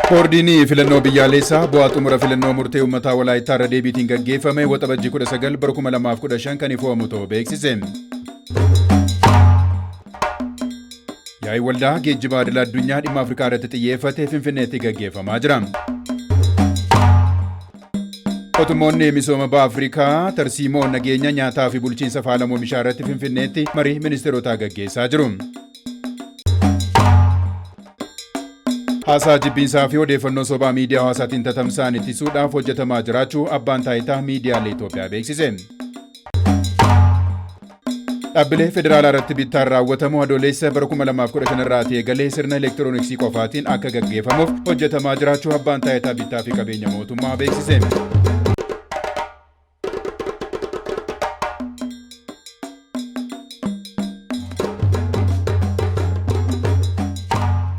Boordiin filannoo biyyaalessaa bu'aa xumura filannoo murtee uummataa Walaayittaa irra deebiitiin gaggeeffame Waxabajjii 19 bara 2015 kan ifoomu ta'uu beeksise. Yaa'ii waldaa geejjibaa idil addunyaa dhimma Afrikaa irratti xiyyeeffate Finfinneetti gaggeeffamaa jira. Mootummoonni misooma baha Afrikaa tarsiimoo nageenya nyaataa fi bulchiinsa faalama oomishaa irratti Finfinneetti marii ministeerotaa gaggeessaa jiru. Haasaa jibbiinsaa fi odeeffannoo sobaa miidiyaa hawaasaatiin tatamsa'an ittisuudhaaf hojjetamaa jiraachuu abbaan taayitaa miidiyaalee Itoophiyaa beeksise. Dhaabbilee federaalaa irratti bittaan raawwatamu Adoolessa bara 2015 irraatii eegalee sirna elektirooniksii qofaatiin akka gaggeeffamuuf hojjetamaa jiraachuu abbaan taayitaa bittaa fi qabeenya mootummaa beeksise.